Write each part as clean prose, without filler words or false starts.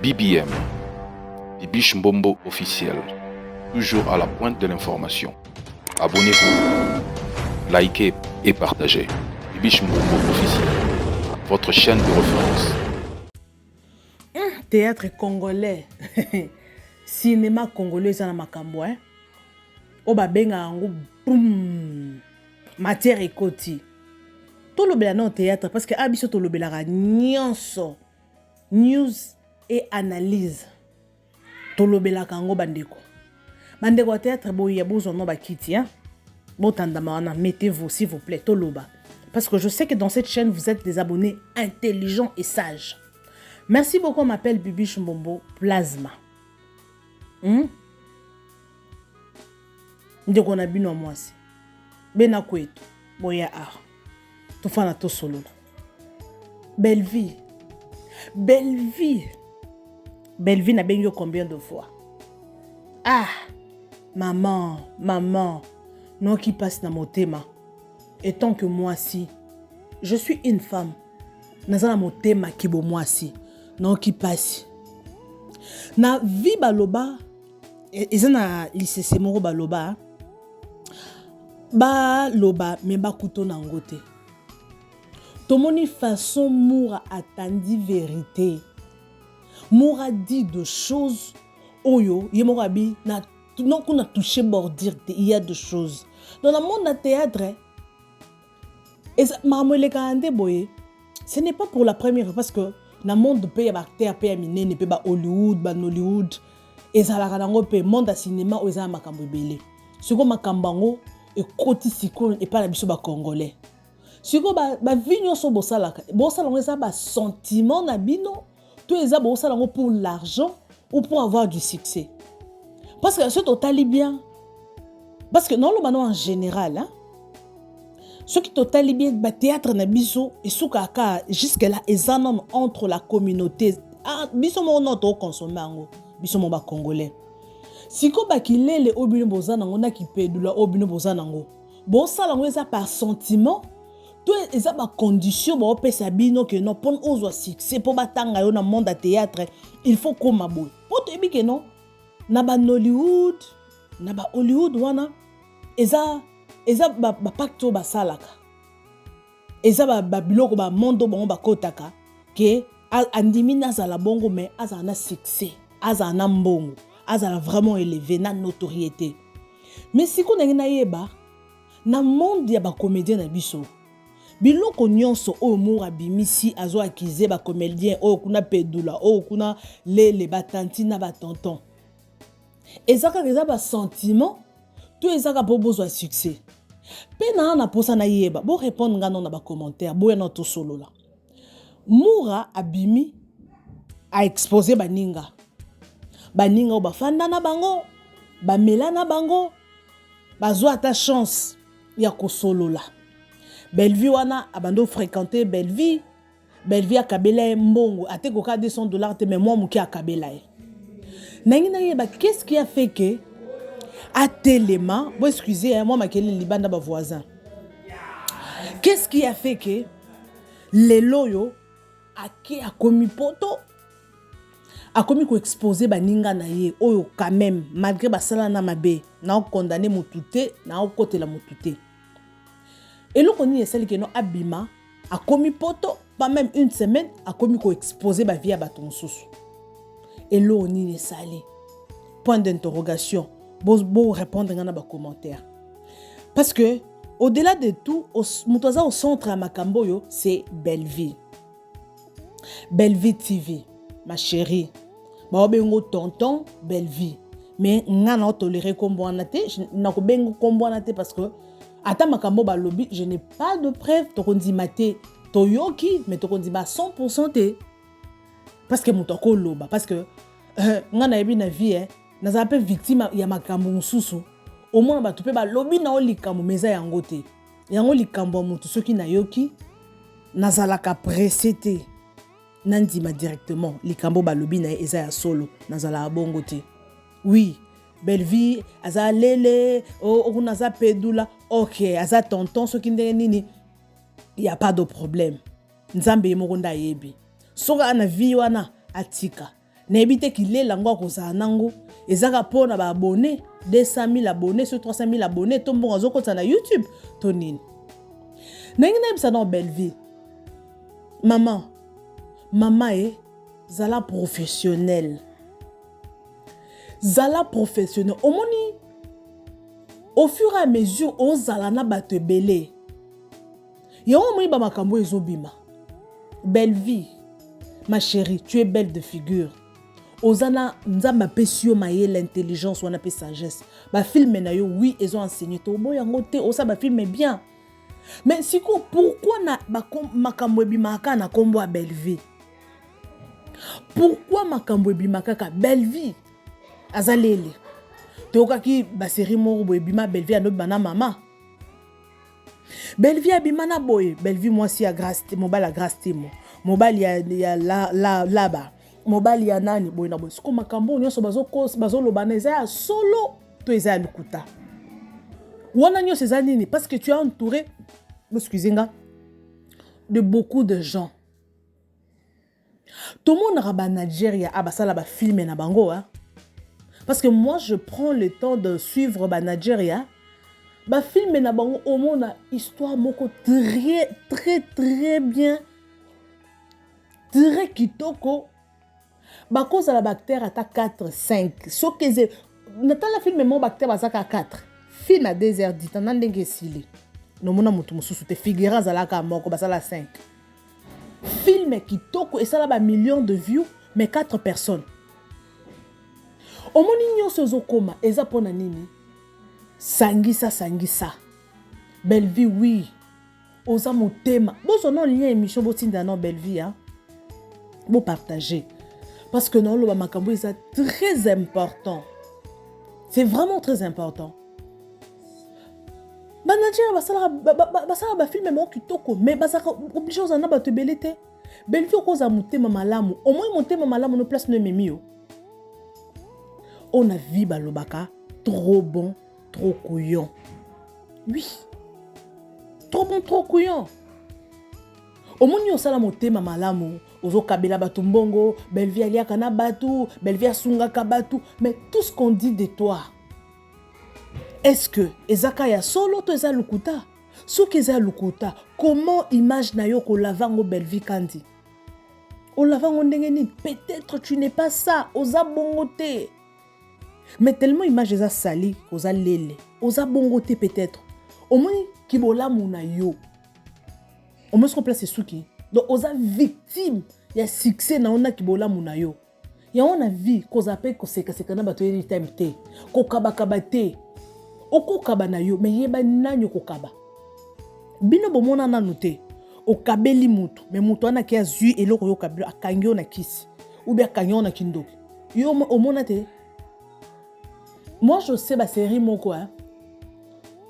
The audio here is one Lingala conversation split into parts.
BBM, Bibiche Mbombo officiel, toujours à la pointe de l'information. Abonnez-vous, likez et partagez. Bibiche Mbombo officiel, votre chaîne de référence. Théâtre congolais, cinéma congolais eza na makambo, hein? Oyo babengaka yango boum, matière ekoti. Tolobela nano théâtre parce que a biso tolobelaka nyonso, news et analyse, tolobelaka yango. Bandeko, bandeko ya théâtre, boya bozwa no bakiti, hein? Botandama wana, mettez-vous s'il vous plaît, toloba, parce que je sais que dans cette chaîne vous êtes des abonnés intelligents et sages. Merci beaucoup. On m'appelle Bibiche Mbombo Plasma, Ndeko na bino ya mwasi bena kwetu, boya awa tofanda tosolola. Bellevie, Bellevie, Bellevie, nabengi yo combien de fois? Ah maman, maman, noki mpasi na motema. Étant que mwasi, je suis une femme, naza na motema kibo mwasi, noki mpasi na vie. Baloba eza na lisese moko, baloba baloba me bakuto na yango te. Tomoni façon Moura atandi vérité. Moura dit de choses oyo ye moko abi na non kuna touché bordure te. Il y a de choses dans le monde na théâtre, eza makambo elekaka nde boye. Ce n'est pas pour la première fois, parce que na monde mpe ya baacteur mpe ya minene mpe ba Hollywood, ba Nollywood, ezalaka nango mpe monde ya cinéma oyo eza na makambo ebele. Sikoyo makambo yango ekoti sikoyo epai na biso bacongolais. Sikoyo bavie nyonso bosalaka, bosala yango, eza basentiment na bino to eza bosala yango pour l'argent ou pour avoir du succès? Parce que soki totali bien, parce que naoloba no en général, hein? Soki totali bien bathéâtre na biso, esukaka jusque là eza nano entre la communauté. Ah, biso moko nano tokonsome yango, biso moko bacongolais. Sikoyo bakilele oyo bino boza nango na kipedula oyo bino boza nango, bosala yango eza par sentiment to eza bacondition baopesa bino ke non, mpona ozwa succès, mpo batanga yo na monde ya théâtre, il faut koma boye? Mpo toyebi ke non, na banollywood, na bahollywood wana, eza bapacte oyo basalaka, eza babiloko bamonde oyo bango bakotaka ke andimi nazala bongo, mais azala na succès, azala na mbongo, azala vraiment élevé na notoriété. Mais sikoyo ndenge nayeba na monde ya bacomédien na biso, biloko nyonso oyo Mour abimisi, azo accuser bacomédien oyo kuna pedula, oyo kuna lele, batanti na batonton, eza kaka eza basentiment to eza kaka mpo bozwa succès? Mpe naa na mposa nayeba, borépondre nga no na bacommentaire, boya na tosolola. Mura abimi aexpose baninga, baninga oyo bafanda na bango, bamela na bango, bazwa ata chance ya kosolola. Bellevue wana abandi ofréquente Bellevue, Bellevue akabela ye mbongo, ate koka 200 $ te, mais mwa moke akabela ye. Nangi nayeba qu'est-ce qui a fait que atelema bo, excuse mwa makelele libanda, bavoisin. Qu'est-ce qui a fait que lelo oyo ake akomi poto, akomi koexpose baninga na ye oyo quand même, malgré basala na mabe? Naokondane motu te, naokotela motu te. Eloko nini esali keno abima, akomi poto, pas même une semaine, akomi koexpose bavie ya bato mosusu? Eloko nini esali? Point d'interrogation. Bo répondre nga na bacommentaire, parce que au-delà de tout, moto aza au centre ya makambo oyo, c'est Bellevie, Bellevie TV, ma chérie. Baobengo tonton Bellevie, mais nga na otoléré nkombo wana te, nakobenga nkombo wana te, parce que ata makambo balobi, je n'ai pas de preuve. Tokondima te, toyoki, mais tokondima 100 te, parce que moto akoloba, parce que nga nayebi na vie, eh, nazala mpe victime ya makambo mosusu. Omona bato mpe balobi na yo likambo, mais eza yango te. Yango likambo ya motu, soki nayoki, nazalaka pressé te nandima directement likambo balobi na ye eza ya solo. Nazalaka bongo te. Oui, Bellevie aza lele, okuna aza pedula, ok, aza tonton, soki ndenge nini, ya pas de problème. Nzambe ye moko nde ayebi soki aa na vie wana atika. Nayebi te kilela yango akozala nango ezaka mpo na baabone 200 000 abone so 300 000 abone to mbongo azokotisa na YouTube to nini. Ndenge nayebisa nao Bellevue, mama mama e zala professionnel, zala professionnel. Omoni au fur et à mesure ozala na bato ebele, yango omoni ba makambo ezobima. Bellevue ma chérie, tu es belle de figure, oza na Nzambe apesi yo mayele, intelligence wana pe sagesse. Ba filme na yo oui ezo enseigner to boya yango te, osa ba filme bien. Mais siko pourquoi na ba makambo ebimaka na kombo ya Bellevue? Pourquoi makambo ebimaka kaka Bellevue? Aza lele. Toyokaki ba série moko boye ebima Bellevue anobi na mama. Bellevue abima na boye, Bellevue mwasi ya Grace, mobali ya Grace Timo, mobali ya, ya la, la, laba, mobali ya nani boye na boye. Siko makambo nyonso bazoloba na eza ya solo to eza ya lokuta? Wana nyonso eza nini? Parce que tu es entouré, excusez nga, de beaucoup de gens. Tomonaka ba Nigeria a basala ba filme na bango, hein? Parce que moi je prends le temps de suivre ba Nigeria, ba filme na bango omona histoire moko très très très bien, très kitoko. Bakozala ba acteur ata 4 5 soki eze natala filme moko ba acteur bazaka 4 film à 2 heures du temps na ndenge esili nomona moto mosusu te, figurant azalaka moko, basala 5 film kitoko esala ba millions de vues, mais 4 personnes. Omoni nyonso ezokoma eza mpona nini? Sangisa sangisa Bellevue, oui oza motema. Bozwa non lien émission botinda non Bellevue, hein? Bo partager parce que naoloba makambo eza très important, c'est vraiment très important. Banigeria basalaka bafilme moko kitoko, mais bazalaka obligé ozala na bato ebele te. Bellevue okozala motema malamu, omoi motema malamu no place no ememi yo. Oyo na vie balobaka trop bon trop couillon. Oui, trop bon trop couillon. Omoni osala motema malamu, ozokabela bato mbongo, Bellevue aliaka na bato, Bellevue asungaka bato, mais tout ce qu'on dit de toi, est-ce que ezaka ya solo to eza lokuta? Soki eza lokuta, comment image na yo kolava ngo Bellevue Kandi? Olava ngo ndenge nini? Peut-être tu n'es pas ça, oza bongo te. Mais tellement image eza sali, oza lele, oza bongo te peut-être. Omoni kibolamu na yo. Omoni soko place esuki. Donc oza victime ya succès na ona kibolamu na yo. Yango na vie kozala pe kosekaseka na bato anytime te, kokabakaba te. Okokaba na yo, mais yeba nani okokaba. Bino bomona nanu te, okabeli mutu, mais mutu wana ke azwi eloko yo okabeli, akangi yo na kisi, ou bien akangi yo na kindoki. Yo omona te. Moi je sais ba série moko, hein.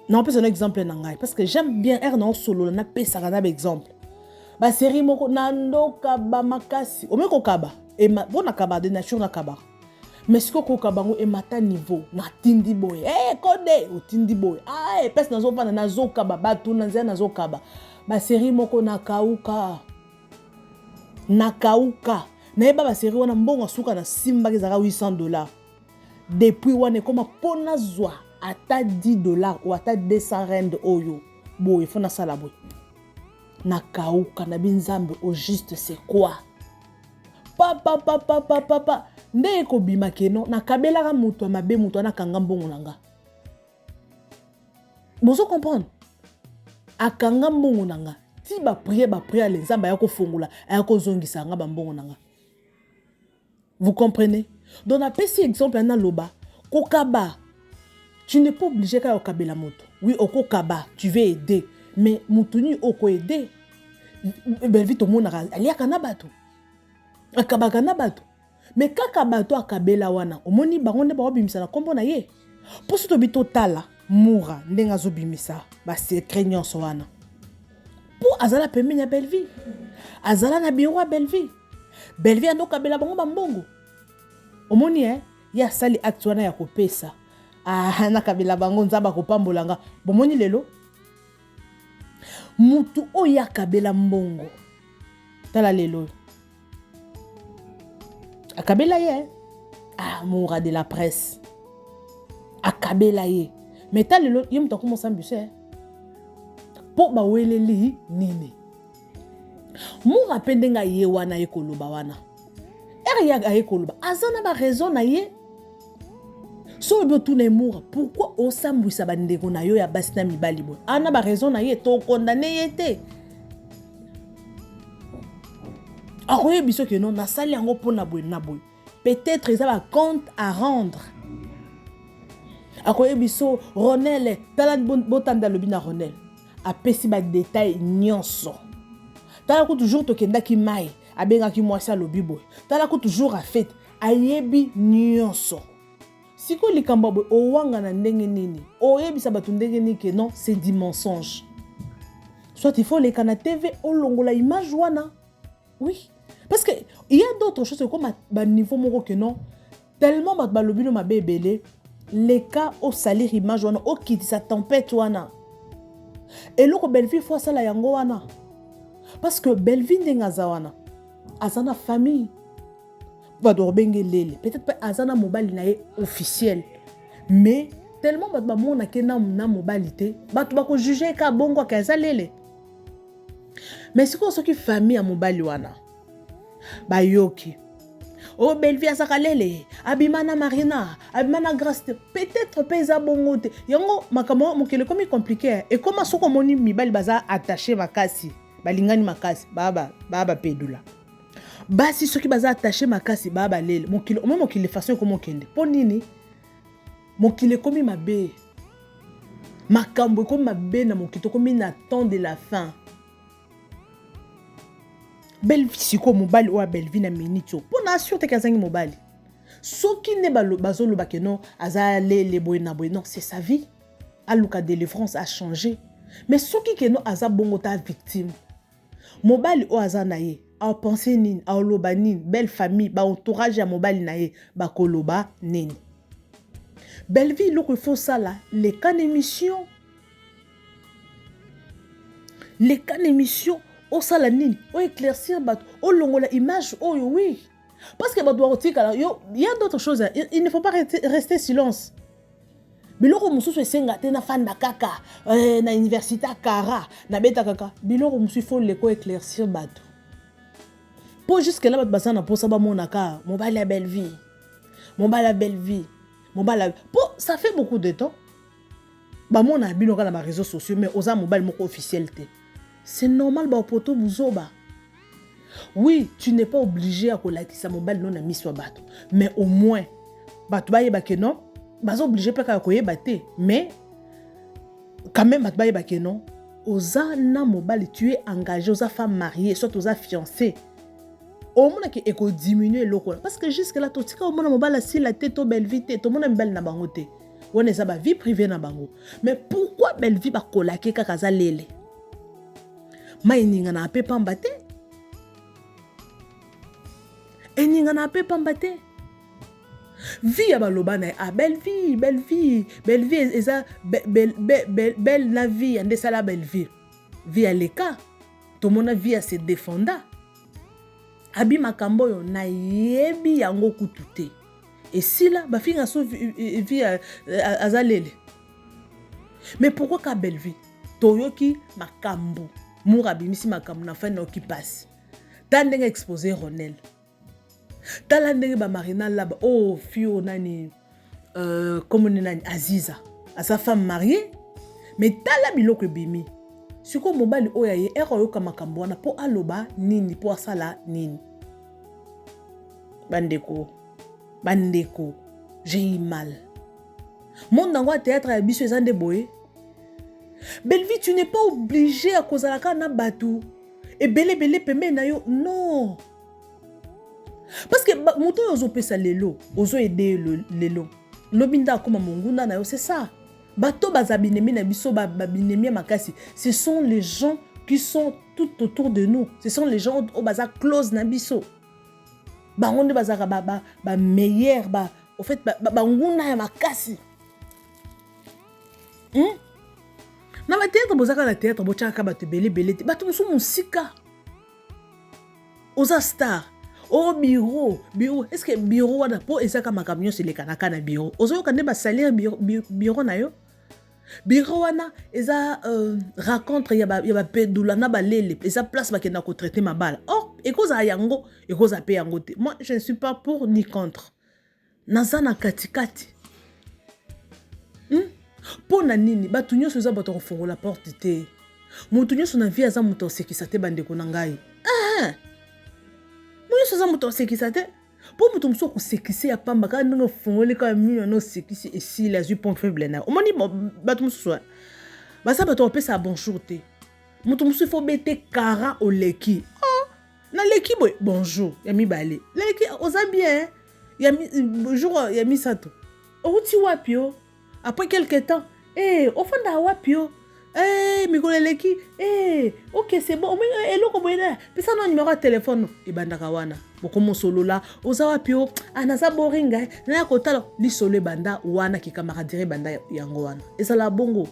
Na opesa na exemple na ngai parce que j'aime bien r na osolola na pesaka na ba exemple. Ba série moko na ndoka ba makasi, omeki kokaba, ema po na kaba de nature na kaba. Mais siko kokaba ngo emata niveau, natindi boye. Eh kode, otindi boye. Ah, eh, pese nazovanda nazokaba bato na nzela nazokaba. Ba série moko na kauka. Na kauka. Nayeba ba série wana mbongo suka na simba ezalaka $800. Depuis wana ekoma po nazwa ata $10 ou ata 200 rand oyo boye fo nasala boye. Na kauka na binzambe au juste c'est quoi? Papa papa papa papa nde ekobima keno nakabelaka moto ya mabe, moto wana akanga mbongo na nga. Bozo comprendre? Akanga mbongo na nga. Ti ba prier, ba prier ale Nzambe aya kofongola, aya kozongisa nga ba mbongo na nga. Vous comprenez? Donc napesi exemple na loba, kokaba, tu n'es pas obligé kaka okabela moto. Oui, okokaba, tu veux aider, mais moto nini oko aider? Bellevue tomonaka aliaka na bato, akabaka na bato, mais kaka bato akabela wana, omoni bango nde bakobimisa na kombo na ye. Mpo soki tobi totala Mura ndenge azobimisa ba secret nyonso wana, mpo azala pembeni ya Bellevue, azala na bureau ya Bellevue, Bellevue andokabela bango ba mbongo. Omoni eh, ye asali acte wana ya kopesa, ah, nakabela bango Nzambe akopambola nga. Bomoni lelo mutu oyo akabela mbongo, tala lelo oyo. Akabela ye. Ah, Moura de la presse. Akabela ye. Mais ta lelo ye moto akoma osambisa eh. Mpo baweleli nini? Moura mpe ndenge aye wana aye koloba wana. Ere ye aye koloba aza na ba raison na ye. Soki obi otuna ye Moura pourquoi osambwisa bandeko na yo ya basi na mibali boye? Ana ba raison na ye, tokondane ye te. Akoyebi biso ke non nasali yango mpo na boye na boye. Peut-être eza ba compte à rendre. Akoyebi biso Ronel, tala botanda alobi na Ronel. Apesi ba détails nyonso. Tala kutu jour tokendaki mai, abengaki mwasi alobi boye. Tala kutu jour a fête, ayebi nyonso. Sikoyo likambo ya boye owangana ndenge nini? Oyebisa bato ndenge nini ke non, c'est du mensonge. Soit il faut leka na TV olongola image wana. Oui. Parce que il y a d'autres choses comme ba niveau moko que non, tellement bato balobi no mabe ebele, leka osalir image wana, okitisa tempête wana. Eloko Bellevue faut asala yango wana. Parce que Bellevue ndenge aza wana, aza na famille. Bato bakobenge lele, peut-être pe aza na mobali na ye officiel. Mais tellement bato bamonake na, na mobali te, bato bakojuge ka bongo ake aza lele. Mais sikoyo soki famille ya mobali wana bayoki o Bellevue azaka lele, abima na Marina, abima na Grace te, peut-être pe eza bongo te. Yango makambo mokili ekomi compliqué. Ekoma soki omoni mibali baza attaché makasi, balingani makasi, baba baba pedula. Basi soki baza attaché makasi, baba lele. Mokili, omoni mokili façon ekomi okende. Po nini? Mokili ekomi mabe. Makambo ekomi mabe na mokili, tokomi na temps de la fin. Bellevue sikoyo mobali oyo ya Bellevue na minute oyo mpo na assure te ke azangi mobali. Soki nde bazoloba ke non aza lele boye na boye, non c'est sa vie. Aluka délivrance, a changer. Mais soki ke non aza bongo ta victime. Mobali oyo aza na ye, a penser nini, a oloba nini, belle famille, ba entourage ya mobali na ye bakoloba nini. Bellevue eloko il faut sala leka na émission. Leka na émission osala nini, o éclaircir bato, olongola image oyo oui. Parce que bato bakotikala yo, il y a d'autres choses, il ne faut pas rester silence. Biloko mosusu esenga te nafanda kaka na université ya Kara nabeta kaka biloko mosusu, il faut leko éclaircir bato. Po jusque là bato baza na posa bamonaka mobali ya Bellevue, mobali ya Bellevue, mobali ya, po ça fait beaucoup de temps bamona bino kaka na ba réseaux sociaux, mais oza mobali moko officiel te. C'est normal ba poto buzoba. Oui, tu n'es pas obligé à kolakisa mobali no na miso ya bato, mais au moins bato bayeba ke non, baza obligé pe kaka koyeba te, mais quand même bato bayeba ke non, oza na mobali, tu es engagé, oza femme mariée, soit oza fiancé. Omonaki ekodiminue eloko wana, parce que jusque là totika omona mobali asila te to Bellevue te, tomona mibali na bango te. Wana eza ba vie privée na bango. Mais pourquoi Bellevue bakolaki kaka aza lele? Mai eningana pe pamba te. Eningana pe pamba te. Vie ya baloba na ye, ah, Bellevue, Bellevue, Bellevue eza belle na vie ya nde sala Bellevue. Vie ya leka, tomona vie ya se défenda. Abi makambo oyo nayebi yango kutu te. Esila bafinga so vie ya aza lele. Mais pourquoi ka Bellevue? Toyoki makambo, Moura abimisi makambo na fin noki pasi. Ta ndenge exposé Ronel. Tala ndenge ba Marina Laba, oh fio nani comme ni nani Aziza, aza femme mariée, mais tala biloko ebimi. Siko mobali oyo aye ero ayoka makambo wana po aloba nini, po asala nini. Bandeko, bandeko, j'ai eu mal. Monde yango ya théâtre ya biso eza nde boye. Bellevue, tu n'es pas obligé ya kozala kaka na bato ebele ebele pembeni na yo, non. Parce que moto oyo ozopesa lelo, ozo aider lelo, lobi nda akoma monguna na yo, c'est ça. Bato baza binemi na biso, ba binemi ya makasi, ce sont les gens qui sont tout autour de nous, ce sont les gens oyo baza close na biso. Bango nde bazalaka ba meilleur, ba, au fait, ba, ba, banguna ya makasi. Na ba théâtre, bozaka na théâtre, botiaka bato ebele ebele te, bato mosusu mosika. Oza star, O oh, bureau, bureau, est-ce que bureau wana po ezaka makambo nyonso elekanaka na bureau? Ozoyoka nde basalir bureau na yo? Bureau wana eza euh, rencontre ya bapedula na balele, eza place bakenda kotraite mabala. Or ekozala yango, ekozala mpe yango te. Moi, je ne suis pas pour ni contre. Naza na katikati. Mpo na nini bato nyonso eza bato ya kofongola porte te? Moto nyonso na vie aza moto asekisa te, bandeko na ngai. Ah! Moto nyonso aza moto asekisa te. Mpo moto mosusu akosekisa ya pamba kaka ndenge ofongoli kaka mino na osekisi, esili, azwi point faible na yo. Omoni bato mosusu baza bato bapesaka bonjour te. Moto mosusu ifo bete kara oleki. Oh, naleki boye bonjour ya mibale. Naleki oza bien ya jour ya misato. Outi wapi yo? Après quelque temps, eh, ofanda wapi yo? Eh, mikolo eleki, eh, ok, c'est bon. Omoni eloko boye na pesa na numéro ya téléphone ebandaka wana. Bokomosolola, oza wapi yo? Ah, naza boringa, naya kotala lisolo ebanda wana, kikamaraderie ebanda yango wana. Ezala bongo.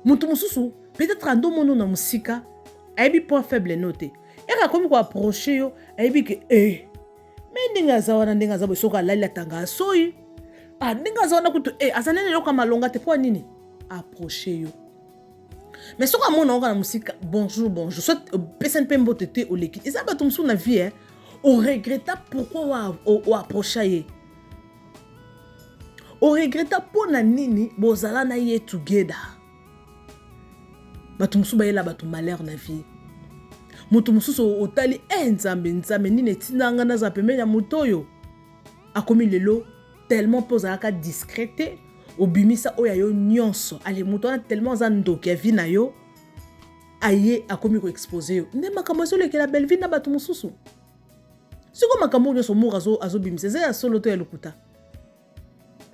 Moto mosusu peut-être ando mono na mosika, ayebi point faible no te. Eka akomi ko approcher yo, ayebi ke eh me ndenge aza wana, ndenge aza boye, soki alali atanga soyi. Ah, ndenge aza wana kutu eh, aza nene eloko ya malonga te, mpo nini approcher yo? Mais soki amona oka na mosika, bonjour bonjour, soit opesani mpe mbote te, oleki. Eza bato mosusu na vie, eh, oregreta pourquoi oapprocha ye, oregreta mpo na nini bozala na ye together. Bato mosusu bayela bato malheur na vie. Moto mosusu otali, eh, nzambe nzambe, nini etinda nga naza pembeni ya moto oyo akomi lelo? Tellement mpo ozalaka discret te, obimisa oyo ya yo nyonso. Ale, moto wana tellement aza ndoki ya vie na yo, aye akomi koexpose yo. Nde makambo ezolekela Belleville na bato mosusu. Sikoyo makambo oyo nyonso Mour azobimisa eza ya solo to ya lokuta?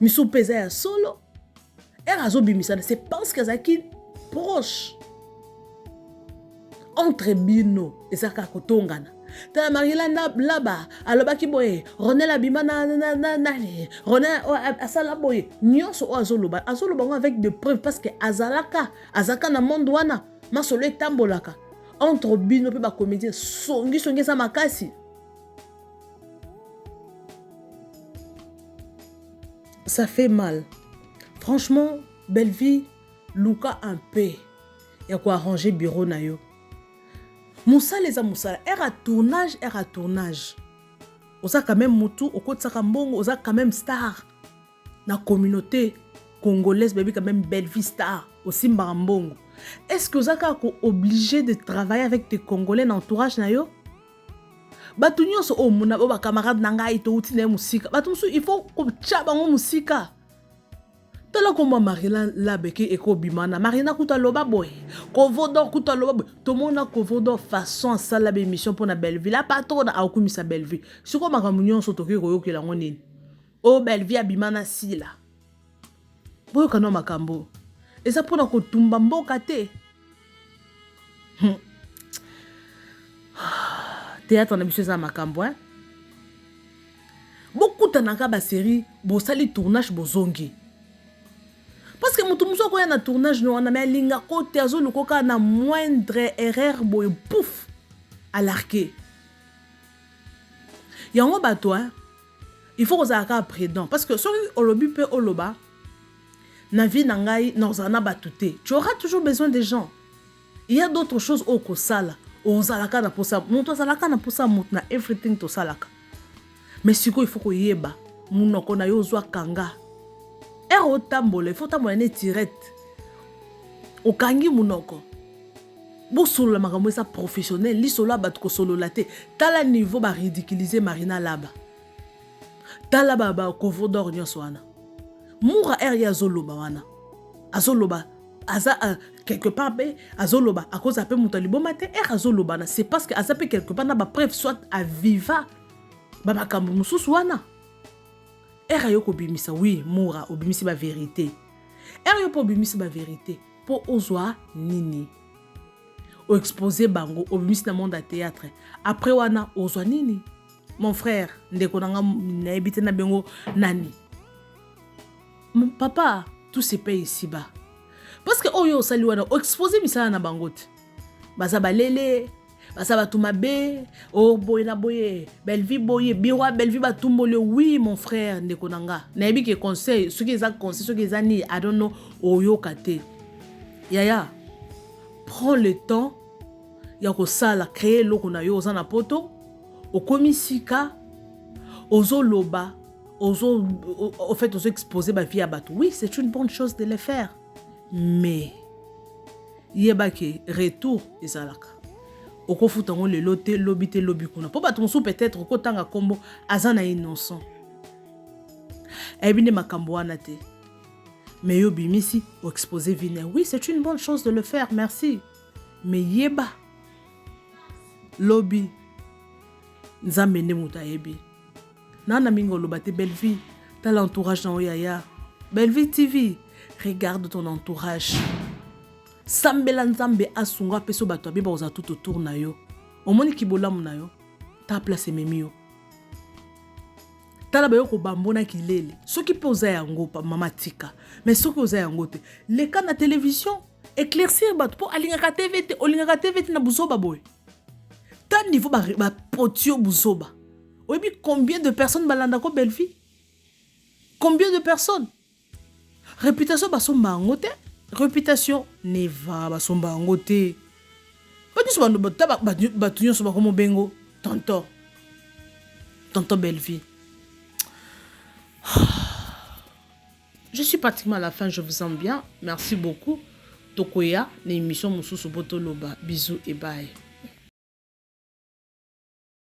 Misu mpe eza ya solo. Ere azobimisa, c'est parce que azalaki proche. Entre bino eza kaka kotongana. Tala Mariela Laba alobaki boye, Ronel abima na nani, Ronel asala boye. Nyonso oyo azoloba, azoloba ngo avec de preuves, parce que azalaka na monde wana, masolo etambolaka entre bino mpe bacomédien. Songi songi eza makasi. Ça fait mal. Franchement, Belleville, luka un peu ya koarranger bureau na yo. Mosala eza mosala, heure ya tournage, heure ya tournage. Oza quand même mutu, okotisaka mbongo, oza quand même star na communauté congolaise, bayebi quand même Belleville star, osimbaka mbongo. Est-ce que oza kaka ko-obligé de travailler avec tes Congolais na entourage na yo? Bato nyonso oyo omona oyo bacamarade na ngai touti na ye mosika, bato mosusu il faut kotya bango mosika. Tala komba Marina Labeke ekobima na Marina kuta aloba boye, Kovodor kuta aloba boye. Tomona Kovodor façon asala ba émission mpona Belleville, apatrona akokumisa Belleville. Sikoyo makambo nyonso tokoki koyokela yango nini? Oyo Belleville abima na Sila. Boyoka no makambo eza mpona kotumba mboka te. Théâtre na biso eza makambo, hein? Bokutanaka basérie, bosali tournage, bozongi. Parce que moto mosusu akoya na tournage no wana, me alingako te, azoluka kaka na moindre erreur boye, pouf, alarke yango bato, hein? Il faut kozala kaka prudent, parce que soki olobi mpe oloba na vie na ngai nazala na bato te, tu auras toujours besoin des gens. Il y a d'autres choses oyo kosala, ozalaka na posa moto, azalaka na posa moto na everything tosalaka. Mais sikoyo il faut koyeba monoko na yo, ozwa kanga ere otambola, il faut otambola neti rete okangi monoko. Bosolola makambo eza professionnel, lisolo ya bato kosolola te. Tala niveau baridiculize Marina Laba, tala bacovo d'or nyonso wana. Mura ere ye azoloba wana, azoloba aza quelque part mpe azoloba akozala mpe moto ya liboma te. Ere azoloba na, c'est parce que aza mpe quelque part na bapreuve, soit aviva bamakambo mosusu wana. Ere ayo kobimisa, oui, Mura obimisi bavérité. Ere yo mpe obimisi bavérité mpo ozwa nini? Oexpose bango, obimisi na monde ya théâtre, après wana ozwa nini? Mon frère, ndeko na nga, nayebi te na bengo nani, mon papa, tout se paye ici bas. Parce que oyo osali wana, oexpose misala na bango te, baza balele. Baza bato mabe, oh boye na boye, Bellevue boye, bureau ya Bellevue batumboli. Oui mon frère, ndeko na nga, nayebi ke conseil, soki eza conseil, soki eza nini, I don't know, oyoka te. Yaya, prends le temps ya kosala, créer eloko na yo, oza na poto, okomi sika, ozoloba, ozo, au fait, ozo exposer ba vie ya bato. Oui, c'est une bonne chose de le faire, mais yeba ke retour ezalaka. Okofuta yango lelo te, lobi te, lobi kuna. Po bato mosusu peut-être okotanga kombo aza na innocent. Ayebi nde makambo wana te. Mais yo bimisi o exposer vie na. Oui, c'est une bonne chose de le faire, merci. Mais yeba lobi Nzambe nde moto ayebi. Nana mingi oloba te Bellevue, tala entourage na yo yaya. Bellevue TV, regarde ton entourage. Sambela Nzambe asunga apesa bato abe bakozala tout autour na yo. Omoni kibolamu na yo, ta place ememi yo. Tala bayo kobambona kilele. Soki pe oza yango mama tika. Mais soki oza yango te, leka na télévision, éclaircir bato po alingaka TV te, olingaka TV te na buzoba boye. Ta niveau ba, ba potio buzoba. Oyebi combien de personnes balandako Bellevue? Combien de personnes? Réputation basomba yango te. Réputation neva basomba yango te. Bato nyonso bato nyonso bakomo bengo tonton. Tonton Bellevue. Je suis pratiquement à la fin, je vous aime bien. Merci beaucoup. Tokoya, na émission mosusu botoloba. Bisous et bye.